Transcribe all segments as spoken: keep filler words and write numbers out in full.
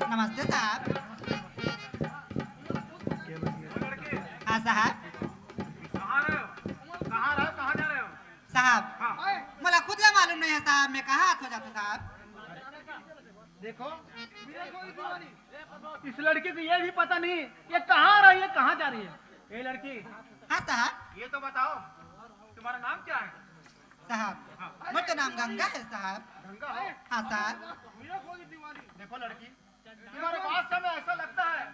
नमस्ते साहब। हाँ साहब। कहाँ रहे हो? कहाँ रहे हो? कहाँ जा रहे हो? साहब, हाँ। मोला खुद ला मालूम नहीं है साहब, मैं कहाँ आत हो जाता साहब। देखो, इस लड़की को ये भी पता नहीं, ये कहाँ आ रही है, कहाँ जा रही है। ए लड़की, हाँ साहब। ये तो बताओ, तुम्हारा नाम क्या है? साहब, हाँ। मोर तो नाम गंगा है साहब। गंगा हो? हाँ साहब। देखो लड़की, तुम्हारे बात से हमें ऐसा लगता है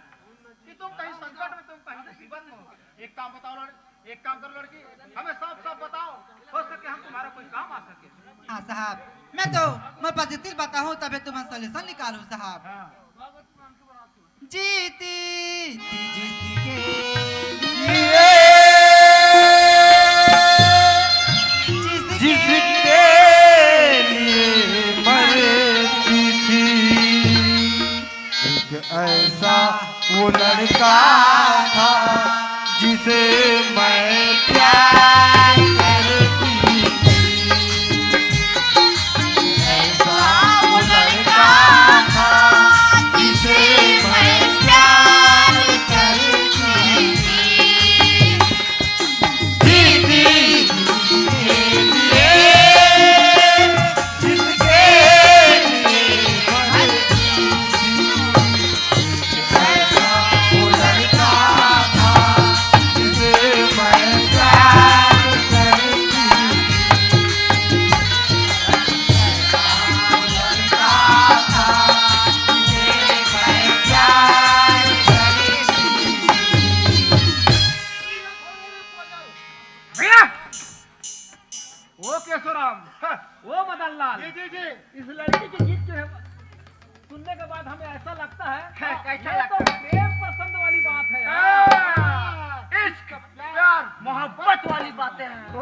कि तुम कहीं संकट में, तुम कहीं मुसीबत में हो। एक काम बताओ लड़-, एक काम करो लड़की, हमें साफ साफ बताओ, हो सके हम तुम्हारा कोई काम आ सके। हाँ साहब, मैं तो मोर पास जितनी बताहूँ तबे तुम solution निकालो साहब। हाँ। जीती थी जिसके लिए, जिसके जिसके लिए मरती थी, एक ऐसा वो लड़का था जिसे मैं प्यार करती थी। ऐसा वो लड़का था जिसे मैं प्यार करती थी। जीती जिसके लिए, जिसके लिए मरती थी। ऐसा वो लड़का था जिसे मैं प्यार करती थी। ऐसा वो लड़का था जिसे मैं प्यार करती थी। भैया, ओ केशवराम, हाँ। ओ मदन लाल, जी, जी, जी। इस लड़की के गीत जो है सुनने के बाद हमें ऐसा लगता है, हाँ, कैसा ये तो लगता है? प्रेम पसंद वाली बात है। हाँ। इश्क, प्यार, मोहब्बत वाली बातें हैं। ओ।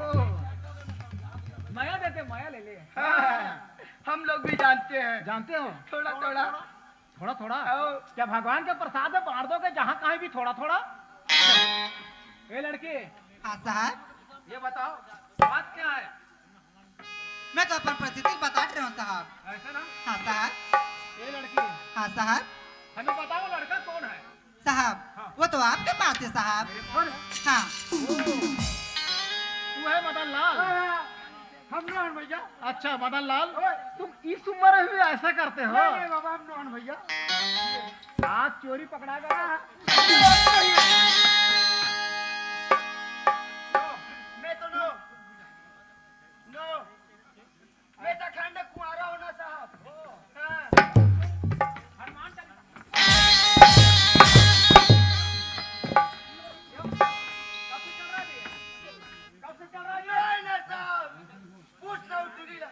मया देते, मया ले ले। हाँ, हम लोग भी जानते हैं। जानते हो? थोड़ा, थोड़ा। थोड़ा थोड़ा? आओ। क्या भगवान के प्रसाद में बांट दोगे जहां कहीं भी थोड़ा थोड़ा? ए लड़की, हाँ साहब। ये बताओ, बात क्या है? मैं तो अपन परिस्थिति बता रहा हूँ साहब। ऐसे ना? हाँ साहब। ए लड़की, हाँ साहब। हमें बताओ, लड़का कौन है? साहब, हाँ। वो तो आपके पास है साहब। मेरे पास? हाँ। तू है मदन लाल? हाँ, हाँ। हम नोहन भैया। अच्छा मदन लाल, ओए। तुम इस उम्र में भी ऐसा करते हो? नहीं, नहीं बाबा, हम नोहन भैया। आज चोरी पकड़ा गया। हाँ। नो, मैं तो नो। नो। मैं तो अखंड कुंवारा हूँ ना साहब। हाँ। हनुमान चालीसा। कब से चल रहा है ये? कब से चल रहा है ये? नहीं, नहीं साहब। पूछ लो, उठूंगी ना।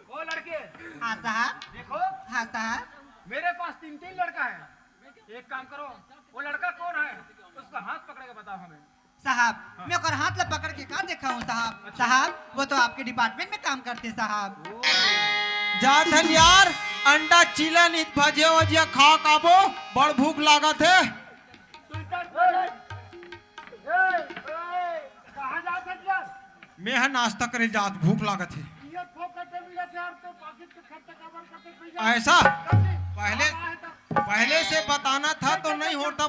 ओ लड़के, हाँ साहब। देखो। हाँ साहब। मेरे पास तीन, तीन लड़का है। एक काम करो, वो लड़का कौन है, उसका हाथ पकड़ के बताओ हमें। साहब, हाँ। मैं ओकर हाथ ला पकड़ के का देखा हूँ साहब? अच्छा। साहब, वो तो आपके department में काम करते साहब। ओ। जात हन यार, अंडा चीला नित भजिया वजिया खा काबो, बड़ भूख लागत हे। ए, ए, कहाँ जात हस यार? मैं ह नाश्ता करे जात, भूख लागत हे। ये फोकट में मिलत हे यार, तो pocket के खर्चा काबर करते भैया? ऐसा? कभी पहले, आवा है तो पहले से बताना था तो नहीं होता।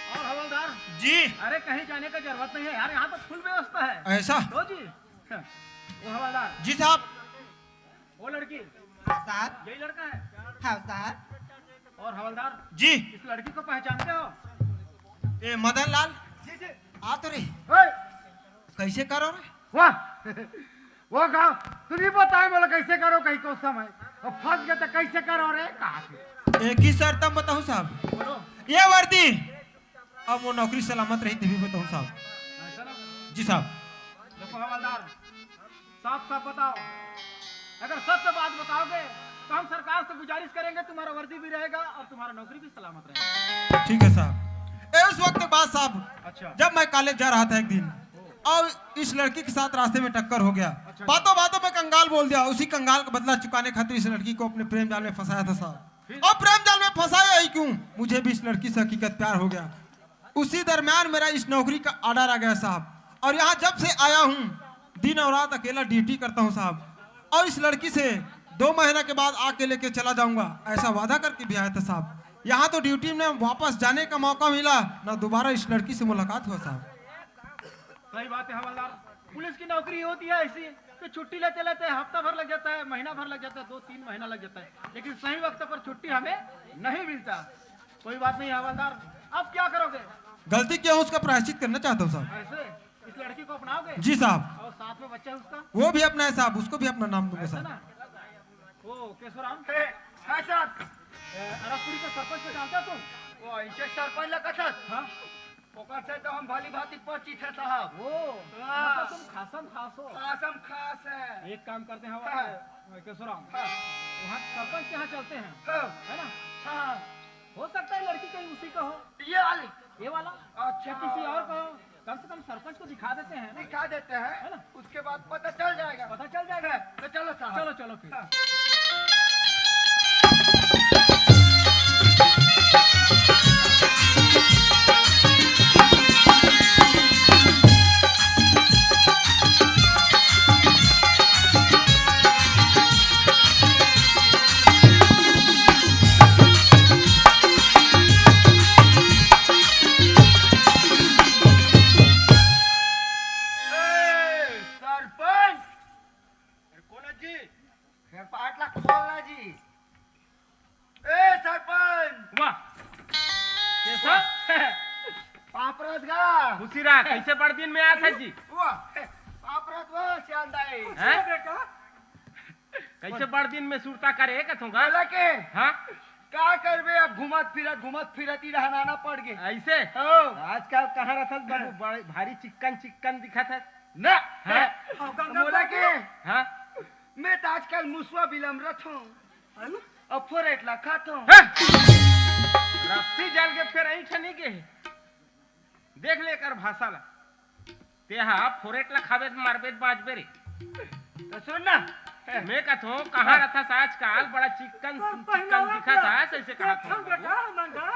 और हवलदार जी। अरे कहीं जाने का जरूरत नहीं है यार, यहाँ तो full व्यवस्था है। ऐसा? तो जी। ओ हवलदार। जी साहब। ओ लड़की। हाँ साहब। यही लड़का है? हाँ साहब। और हवलदार जी। इस लड़की को पहचानते हो? ए मदन लाल। जी जी। आ तो रे। ओए। कैसे करो रे? वाह। वो गाँव, तुम ही बताए बोलो कैसे करो कहीं को समय। अब फंस गए तो कैसे करो रे? कहाँ से? एक ही शर्त हम बताऊँ साहब। बोलो। ये वर्दी अब वो नौकरी सलामत रही तभी बताऊँ साहब। ऐसा ना? जी साहब। देखो हवलदार, साफ साफ बताओ, अगर सत्य बात बताओगे तो हम सरकार से गुजारिश करेंगे, तुम्हारा वर्दी भी रहेगा और तुम्हारा नौकरी भी सलामत रहेगा। ठीक है साहब। ए, उस वक्त के बाद साहब, अच्छा। जब मैं कॉलेज जा रहा था एक दिन और इस लड़की के साथ रास्ते में टक्कर हो गया। अच्छा। बातों बातों में कंगाल बोल दिया। उसी कंगाल का बदला चुकाने खातिर इस लड़की को अपने प्रेम जाल में फंसाया था साहब। फिर? और प्रेम जाल में फंसाया ही क्यों, मुझे भी इस लड़की से हकीकत प्यार हो गया। उसी दरमियान मेरा इस नौकरी का ऑर्डर आ गया साहब, और यहाँ जब से आया हूँ दिन और रात अकेला ड्यूटी करता हूँ साहब, और इस लड़की से दो महीना के बाद आके लेके चला जाऊंगा, ऐसा वादा करके भी आया था साहब। यहाँ तो ड्यूटी में वापस जाने का मौका मिला, ना दोबारा इस लड़की से मुलाकात हुआ साहब। सही बात है हवलदार, पुलिस की नौकरी होती है ऐसी कि छुट्टी लेते लेते हफ्ता भर लग जाता है, महीना भर लग जाता है, दो तीन महीना लग जाता है, लेकिन सही वक्त पर छुट्टी हमें नहीं मिलता। कोई बात नहीं हवलदार, अब क्या करोगे? गलती किया हूँ, उसका प्रायश्चित करना चाहता हूँ साहब। ऐसे इस लड़की को अपनाओगे? जी साहब। और साथ में बच्चा है उसका? वो भी अपना है साहब, उसको भी अपना नाम दूंगा ऐसा साहब। ना? ओ केशवराम। ए, हाँ सर। ए, अरसपुरी के सरपंच को जानता तुम? वो इनके सरपंच लगा था। हाँ। ओकर से तो हम भली भांति परिचित है साहब। ओ, हाँ। मतलब तुम खासम खास हो। खासम खास है। एक काम करते हैं हमारे हाँ। केशवराम, हाँ। वहाँ सरपंच के यहाँ चलते हैं, हाँ। है ना? हाँ। हो सकता है लड़की कहीं उसी का हो। ये वाली? ये वाला? अच्छा। या किसी और का हो? कम से कम सरपंच को दिखा देते हैं ना। दिखा देते हैं, है ना? उसके बाद पता चल जाएगा। पता चल जाएगा। हाँ, तो चलो साहब। चलो, चलो फिर। हाँ। ए, सरपंच! ए, कौन है जी? ए, पाटला खोलना जी। ए, सरपंच! वाह! कैसा? पाँव परत गा। खुशी रहा, कैसे बड़ दिन में आया था जी? वाह! पाँव परत वाह, शानदार है। हैं? बेटा। कैसे बड़ दिन में सुरता करे, कथों का? बोला के? हाँ? का करबे, अब घूमत फिरत, घूमत फिरत ही रहना ना पड़ गे। ऐसे? हो। आजकल कहाँ रहत हस बाबू, बड़े भारी चिक्कन चिक्कन दिखत हस। ना। हाँ? हाँ, गंगा बोला बाबू। के? हाँ? मैं तो आजकल मुसवा बिलम रहत हूँ। अनु? अब फोरेट ला खात हूँ। हैं? रस्सी जल के फेर ऐंठ नहीं गे। देख ले एकर भाषा ला। तेहा फोरेट ला खाबे त मरबे त बाँचबे रे। तो सुन ना। मैं कथों, कहाँ हाँ। रहत हस आजकल, बड़ा चिक्कन, तोर चिक्कन पहनावा दिखत का? हस, ऐसे कहा देख था हम बाबू। बेटा, हमन का।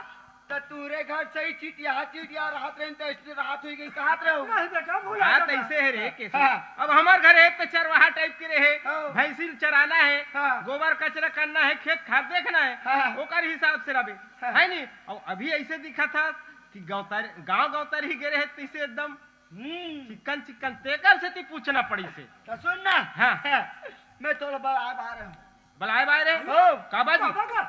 तो तूरे घर सही चिटिया, चिटिया रहत रहे, तो इसलिए रात हुई गई, कहत रहे हो। नहीं बेटा, भुला बात गया। ऐसे है रे, कैसे? हाँ। अब हमार घर है तो चरवाहा टाइप के रहे, हाँ। भैंसी चराना है, हाँ। गोबर कचरा करना है, खेत खार देखना है, हाँ। ओकर हिसाब से रहबे, हाँ। है नी? और अभी ऐसे दिखत हस कि गौतर, गाँव गौतर ही गे रहे, तैसे एकदम हम्म। चिक्कन चिक्कन, तेकर सेती पूछना पड़िस हे। तो सुन ना। हाँ। मैं तोला बलाए बार हूँ। बलाए बार हे? हो। काबा जी? काबा का?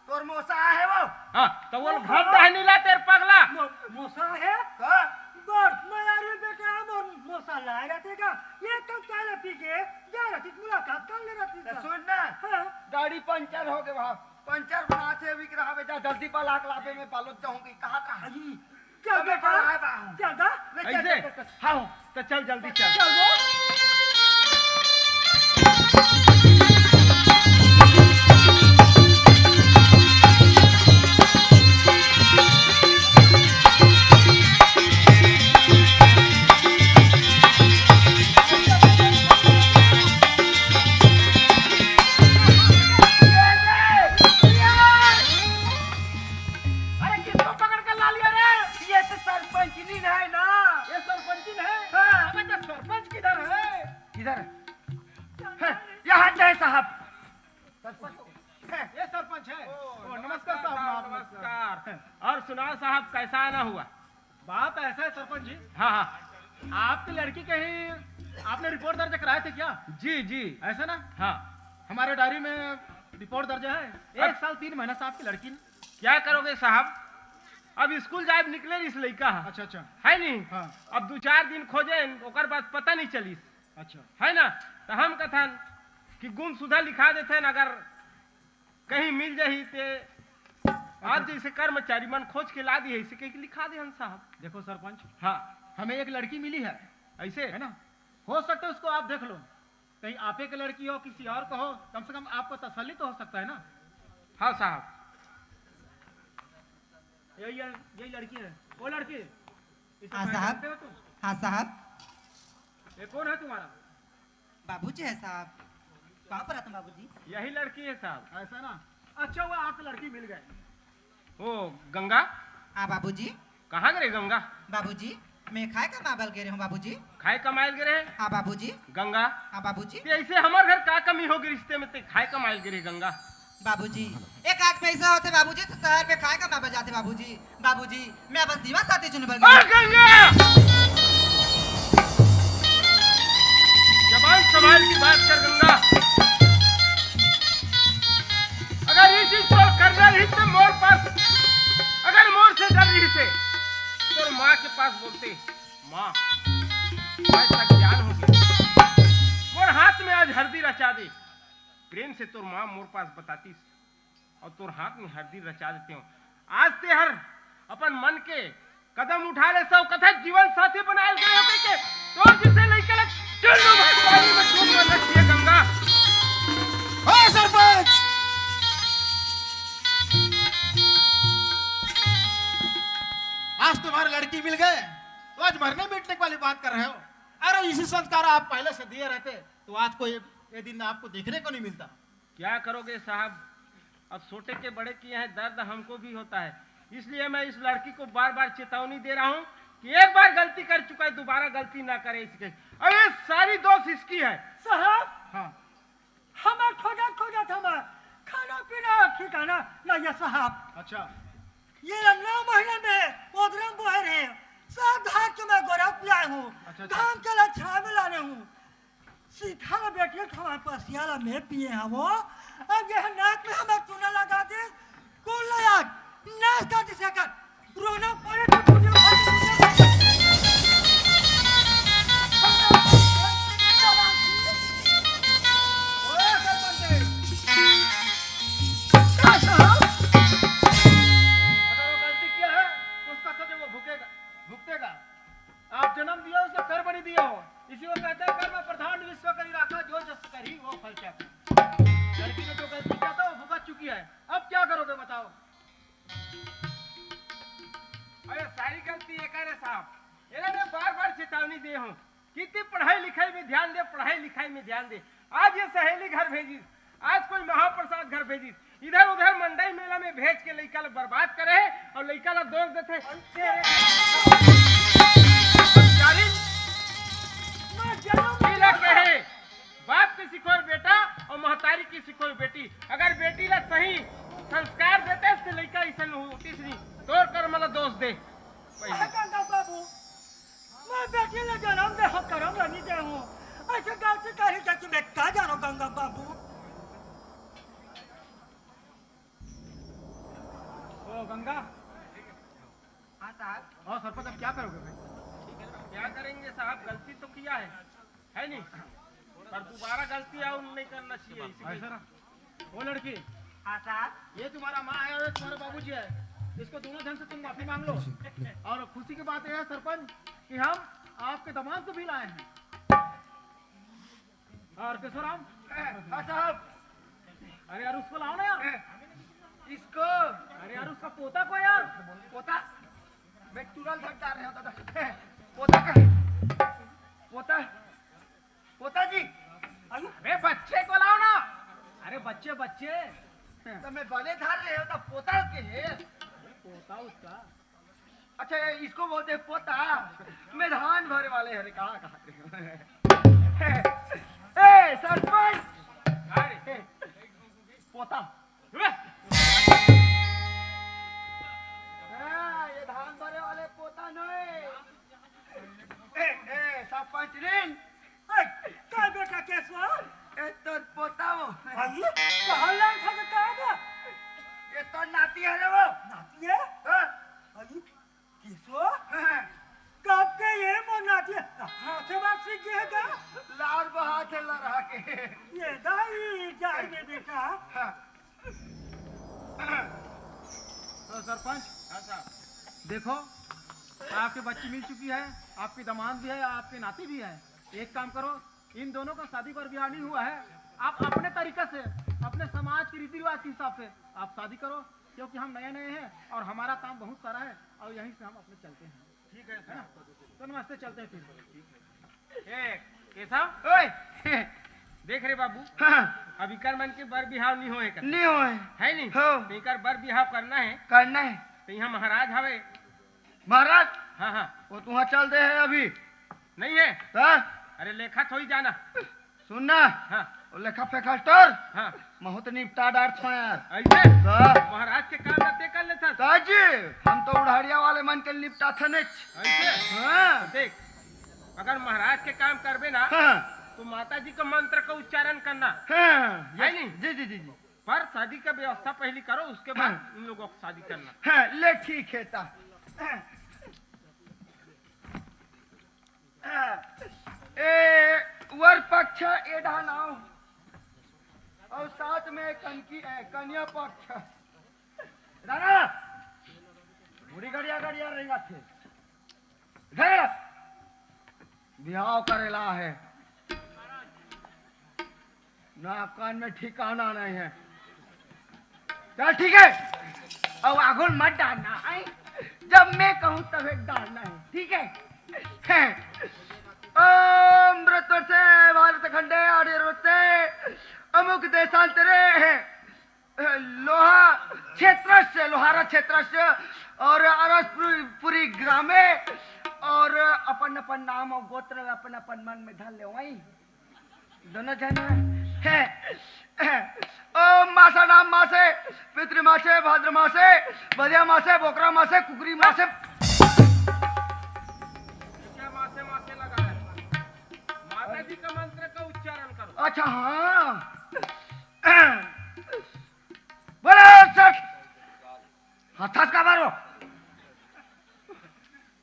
तोर मौसा आहे वो। हाँ, तो वो ओहो। घम दहनी ला तेर पगला। मो-, मौसा है? हाँ। बड़ मयारी बेटा, मोर मौसा लाए रहते का? ये तो चाय पी के जा रहती, मुलाकात कर ले रहती तो का? सुन ना। हाँ। गाड़ी पंचर हो गए वहाँ। पंचर बनाते विक रहा बेटा, जल्दी बला के लाबे, मैं बालोद जाऊंगी। कहाँ का है? अजी, चल तो मैं बेटा, बलाए बा हूँ। चल दा। ले, चल, ऐसे? चल, चल, चल। हाँ, तो चल जल्दी चल। चल वो। अरे किसको पकड़ कर ला लिया रे? ये तो सरपंचनी है ना। ये सरपंचनी है? हाँ। अबे तो सरपंच किधर है? किधर है? हैं, यहाँ है साहब। सरपंच है। ये सरपंच है। ओ, ओ, नमस्कार नमस्कार साहब, साहब, नमस्कार। नमस्कार। और सुनाओ साहब, कैसा आना हुआ? बात ऐसा है सरपंच जी। हाँ, हाँ। आपकी लड़की कहीं आपने रिपोर्ट दर्ज कराए थे क्या? जी, जी। ऐसा ना? हाँ। हमारे डायरी में रिपोर्ट दर्ज है, अब एक साल तीन महीना से आपकी लड़की ने। क्या करोगे साहब, अब स्कूल जाए निकले इस लइका ह। अच्छा, अच्छा। है नी? हाँ। अब दू चार दिन खोजे, ओकर बाद पता नहीं चलिस। अच्छा। है ना? तो हम कथन कि गुमशुदा लिखा देथन, अगर कहीं मिल जाही ते आप अच्छा। जैसे कर्मचारी मन खोज के ला दिए, इसे कहीं लिखा दे हम साहब। देखो सरपंच, हाँ। हमें एक लड़की मिली है। ऐसे? है ना? हो सकता है उसको आप देख लो, कहीं आपे के लड़की हो, किसी और को हो, कम से कम आपको तसल्ली तो हो सकता है ना। हाँ साहब। यही है, यही लड़की है। वो लड़की, इसे हाँ साहब। पहचानते हो तुम? हाँ साहब। ये कौन है तुम्हारा? बाबूजी है साहब। कहाँ पर आते हैं बाबूजी? यही लड़की है साहब। ऐसा ना? अच्छा हुआ आपको लड़की मिल गई। ओ गंगा। हाँ बाबूजी। कहाँ गए गंगा? बाबूजी। मैं खाए कमाए बर गे रहेंव बाबूजी। खाए कमाए बर गे रहे? हाँ बाबूजी। गंगा। हाँ बाबूजी। ते ऐसे हमर घर का कमी होगे रिश्ते में, ते खाए कमाए बर गे रहे गंगा? बाबूजी, एक आंख में ऐसा होथे बाबूजी, तो शहर में खाए कमाए बर जाथे बाबूजी। बाबूजी, मैं बस जीवन साथी चुने बर गे रहेंव। गंगा! जबान संभाल के बात कर गंगा। अगर ये चीज तोर करना रहिस ते मोर पास, अगर मोर से डर रहिस ते तोर माँ के पास बोलते, माँ, आज तक ज्ञान होगे, मोर हाथ में आज हरदी रचा दे। प्रेम से तोर माँ मोर पास बतातिस, अउ तोर हाथ में हरदी रचा देतेंव। आज ते हर अपन मन के कदम उठा ले, सब कथा जीवन साथी बनाए बर गे रहेंव कहिके, तोर जइसे लइका ला चुल्लू भर पानी में डूब मरना चाहिए गंगा। ओ सरपंच, आज तुम्हारे लड़की मिल गए तो आज मरने मिटने वाली बात कर रहे हो। अरे इसी संस्कार आप पहले से दिए रहते तो आज को ये, ये दिन आपको देखने को नहीं मिलता। क्या करोगे साहब, अब छोटे के बड़े किए हैं, दर्द हमको भी होता है, इसलिए मैं इस लड़की को बार बार चेतावनी दे रहा हूँ कि एक बार गलती कर चुका है, दोबारा गलती ना करे इसके। अब ये सारी दोष इसकी है। साहब, हाँ। हमार खोजत खोजत हमार खाना पीना ठीक है ना, ना ये साहब। अच्छा। ये नौ महीने में ओदरम बोए रहे, सब धान के मैं गोरस पियाए हूँ, अच्छा, अच्छा। धान के ला छाँह में लाने हूँ। सीधा ला बेटी के हमार पसिया ला मैं पिए हवो। अब ये नाक में हमार चूना लगा दे, कौन ला याद? नाश कर दे सकत। रोना पड़े तो तुझे ओए सरपंच, अगर वो गलती किया है, तो उसका सजा वो भुगेगा, भुगतेगा। आप जन्म दिए, उसका कर्म नहीं दिए हो। इसी को कहते हैं कर्म प्रधान विश्व करी राखा, जो जस करी वो फल चाखा। लड़की ने जो गलती किया था, वो भुगत चुकी है। अब क्या करोगे बताओ? अरे सारी गलती ये करे साहब, एला मैं बार बार चेतावनी दे हूँ कि ते पढ़ाई लिखाई में ध्यान दे, पढ़ाई लिखाई में ध्यान दे। आज ये सहेली घर भेजिस, आज कोई महाप्रसाद घर भेजिस, इधर उधर मंडई मेला में भेज के लइका ला बर्बाद करे हे अउ लइका ला दोष देथे। जानी, मैं जन्म पीला कहे, बाप के सिखोय बेटा अउ महतारी के सिखोय बेटी। अगर बेटी ला सही संस्कार देते त लइका अइसन होतिस नहीं। तोर कर्म ला दोष दे। अरे गंगा बाबू, मैं बेटी ला जन्म दे हूँ, करम ला नहीं दे हूँ। ऐसे गलती करी तो तुम्हें क्या जानो गंगा बाबू? ओ गंगा। हाँ साहब। और सरपंच, अब क्या करोगे भाई? क्या करेंगे साहब, गलती तो किया है, है नहीं? पर दोबारा गलती और नहीं करना चाहिए, इसलिए। ऐसा ना। ओ लड़की, हाँ साहब। ये तुम्हारा माँ है और तुम्हारा बाबूजी है, इसको दोनों जन से तुम माफी मांग लो। और खुशी की बात यह है सरपंच कि हम आपके दामाद को भी लाए हैं। और केशवराम। हाँ साहब। अरे यार, उसको लाओ ना यार। इसको? अरे यार, उसका पोता को यार। पोता? मैं तुरंत हक डाल रहे हो दादा। पोता का? पोता? पोता जी। अरे बच्चे को लाओ ना। अरे बच्चे, बच्चे। तो मैं बने धर रहे हो तो पोता के है? पोता उसका। अच्छा, ये इसको बोलते हैं पोता। मैं धान भरे वाले हरे कहा कहा। ए सरपंच। अरे। पोता। हाँ, ये धान भरे वाले पोता नहीं। ए, ए, सरपंच रिन। ए, का बेटा केशवर? ए, तोर पोता वो। अरे, कहाँ लान खा के कहाँ बा? ये तोर नाती है रे वो। नाती है? हाँ। अरे, केशवर? हाँ। कब के ये मोर नाती है? हाथे बात सीख गए है का? लार बहात है लड़ा के। ये दाई, जाए में बेटा। हाँ। तो सरपंच, हाँ साहब। देखो, आपके बच्ची मिल चुकी है, आपकी दामाद भी है, आपके नाती भी है। एक काम करो, इन दोनों का शादी पर ब्याह नहीं हुआ है, आप अपने तरीके से, अपने समाज के रीति रिवाज के हिसाब से आप शादी करो, क्योंकि हम नए नए हैं और हमारा काम बहुत सारा है और यहीं से हम अपने चलते हैं। ठीक है, है ना? तो नमस्ते, चलते हैं फिर। ए, केशव, ओए, देख रे बाबू, हाँ। अब इकर मन के बर बिहाव नहीं होए कर। नहीं होए। है नहीं? हो। तो इकर बर बिहाव करना है। करना है। तो यहाँ महाराज हवे। महाराज? हाँ, हाँ। वो तुहा चल दे हे अभी। नहीं है। त? अरे लेखा थोड़ी जाना। सुन ना। हाँ। वो लेखा फेंका स्टोर। हाँ। महूँ तो निपटा डारथों यार। ऐसे? त? महाराज के काम ला ते कर लेथस। त जी, हम तो उड़हरिया वाले मन के निपटाथन। ऐसे? हाँ। देख, अगर महाराज के काम करबे ना, हाँ। तो माता जी का मंत्र का उच्चारण करना। हाँ। है नहीं? जी, जी, जी, जी। पर शादी का व्यवस्था पहली करो, उसके बाद हाँ। इन लोगों को शादी करना। हाँ, ले ठीक है ता। ए, वर पक्ष ए डहान आव। अउ साथ में कनकी, ए, कन्या पक्ष। दादा, बुढ़ी गड़िया गड़िया रेंगथे। घर बिहाव करेला हे। ना कान में ठिकाना नहीं है। चल ठीक है, अब आगुल मत डालना है, जब मैं कहूँ तब एक डालना है, ठीक है? हैं। ओम व्रत से भारत खंडे आर्य व्रत से अमुक देशांतरे हैं। लोहा क्षेत्रस्य, लोहारा क्षेत्रस्य और अरसपुरी ग्रामे और अपन अपन नाम और गोत्र अपन अपन मन में धर ले वही। दोनों झन हे। ओम मासा नाम मासे, पितृ मासे, भाद्र मासे, बधिया मासे, बोकरा मासे, कुकरी मासे। क्या मासे मासे लगा है? माता जी का मंत्र का उच्चारण करो। अच्छा, हाँ। बोलो सर। हंसत का बारो।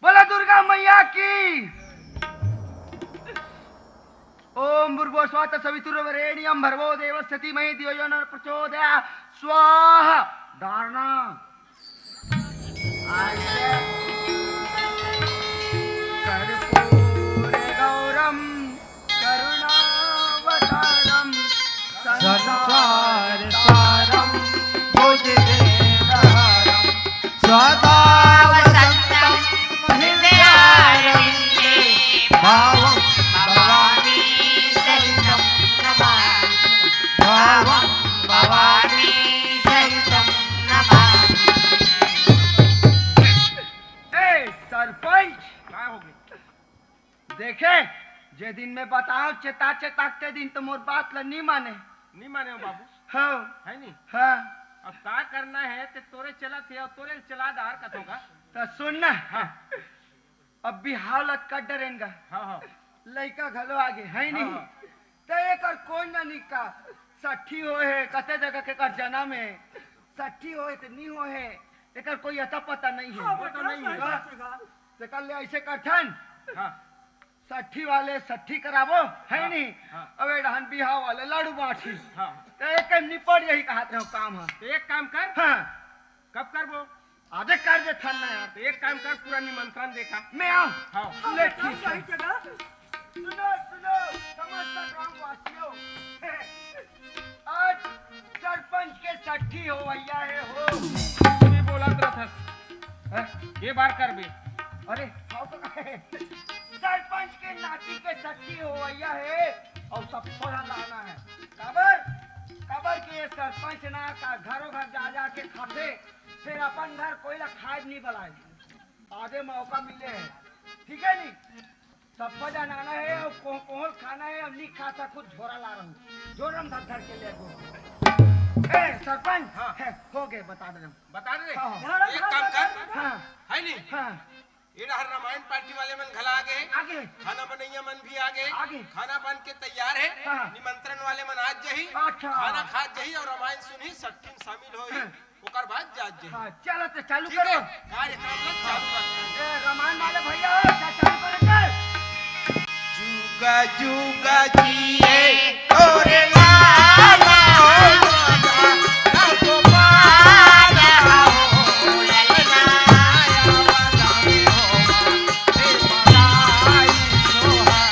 बोलो दुर्गा मैया की। ओम भूर्भुवः स्वः तत्सवितुर्वरेण्यं भर्गो देवस्य धीमहि धियो यो नः प्रचोदयात्। स्वाहा। डारना। आइए। कर्पूर गौरम करुणावतारम संसार सारम भुजगेन्द्रहारम सदा वसंतम हृदयारविंदे भावं भवानी सहितं नमामि। भावं भवानी सहितं नमामि। ए, सरपंच। का हो गए? देखे, जे दिन में बताओ चेता चेता के दिन तो मोर बात ला नी माने। नी माने हो बाबू। हाँ। है नी? हाँ। अब का करना है, ते तोरे चला थे और तोरे चला डार का तो का। तो सुन ना। हाँ। अब बिहाव ला कर डरेन गा। हाँ, हाँ। लइका घलो आगे, है हाँ, नी? हाँ। तो एकर कोई ना निका। सट्ठी होए हे, कते जगह के कर जन्म हे। सट्ठी होए हे तो नी होए हे। एकर कोई अता पता नहीं है। हाँ, वो तो बेटा, नहीं है। सही बात है। तेकर ले ऐसे करथन। हाँ। सट्ठी वाले सट्ठी कराबो, है हाँ, नी? हाँ। अब ए डहन बिहाव वाले लाडू बांटी। हाँ। तो एक निपट यही कहत रहो काम है। तो एक काम कर। हाँ। कब करबो? आजे कर देथन ना यार। तो एक काम कर, पूरा निमंत्रण देखा। मैं आऊँ। हाँ। ले ठीक है। सही जगह। सुनो, सुनो, समस्त ग्रामवासियों। आज सरपंच के सट्ठी होवइया हे हो। तू भी बोलत रहथस। हैं? ये बार करबे। अरे, हाँ तो काहे? सरपंच के नाती के सट्ठी होवइया हे, अउ सब थोड़ा लाना है। काबर? काबर के ये सरपंच ना का घरों घर जा जा के खाथे, फिर अपन घर कोई ला खाए नहीं बलाए। आधे मौका मिले है, ठीक है नी? सब्बो झन आना हे अउ कोह-, कोहल खाना हे, अब नी खा सकहूँ, झोरा ला रहूँ। झोरा में धर धर के ले गो। ए, सरपंच, हाँ। हे, हो गए, बता दे। बता दे। हाँ। एक काम कर। हाँ। है नी? हाँ। ये डहर रामायण पार्टी वाले मन घला आगे। आगे। खाना बनैया मन भी आगे। आगे। खाना बन के तैयार है। हाँ। निमंत्रण वाले मन आज जही। अच्छा। खाना खात जही और रामायण सुनही, सट्ठी में शामिल होही। हाँ। ओकर बाद जात जाही। हाँ, चलो तो चालू ठीक करो। है, कार्यक्रम ला चालू रखो। ए, रामायण वाले भैया, चा-, चालू करो, चल। जुग जुग जिए तोरे लाला हो, गोपाल हो, ललना हो, हे मलाई सोहर।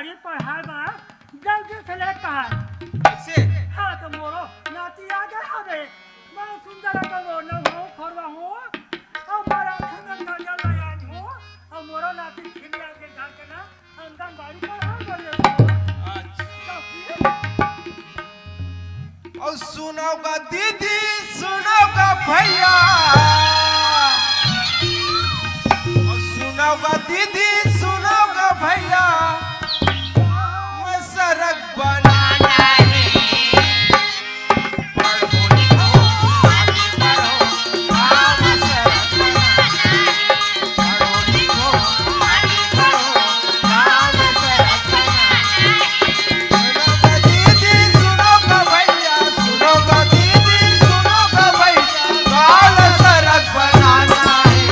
पढ़ाए बर जल्दी से लेट कहा। कैसे? हाँ, तो मोरो नाती आ गए हो रे। मैं सुंदर का वो न हो, खरवा हो, और मारा खंगन का जल लगा हो, और मोरो नाती छिड़िया के घर के ना आंगनबाड़ी पढ़ा कर ले हो। अच्छा। तो फिर और सुनोगा दीदी, सुनोगा भैया, और सुनोगा दीदी, सुनोगा भैया, मैं सड़क बनाना है। पढ़ो लिखो, आगे बढ़ो, गाँव में सड़क बनाना है। पढ़ो लिखो, आगे बढ़ो, गाँव में सड़क बनाना है। सुनो ग दीदी, सुनो ग भैया, सुनो ग दीदी, सुनो ग भैया, गाँव में सड़क बनाना है।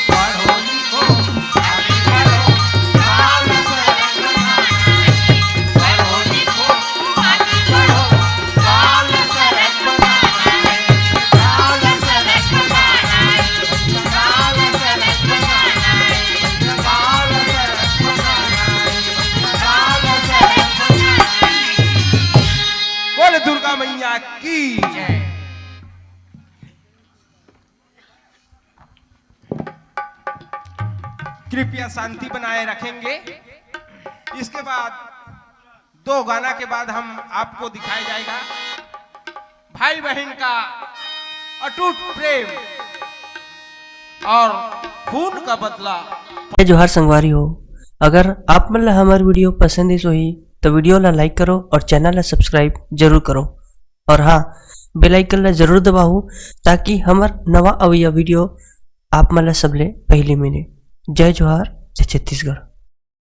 पढ़ो लिखो, आगे बढ़ो, गाँव में सड़क बनाना है। पढ़ो लिखो, आगे बढ़ो, गाँव में सड़क बनाना है। गाँव में सड़क बनाना है। गाँव में सड़क बनाना है। गाँव में सड़क बनाना है। गाँव में सड़क बनाना है। बोल दुर्गा मैया की जय। कृपया शांति बनाए रखेंगे। इसके बाद दो गाना के बाद हम आपको दिखाया जाएगा भाई बहन का अटूट प्रेम और खून का बदला। जय जोहार संगवारी हो, अगर आप मन ला हमर वीडियो पसंद आइस होही तो वीडियो ला लाइक करो और चैनल ला सब्सक्राइब जरूर करो। और हाँ, बेल आइकन ला जरूर दबाओ, ताकि हमर नवा अवइया वीडियो आप मन ला सबले पहली मिले। जय जोहार, जय छत्तीसगढ़।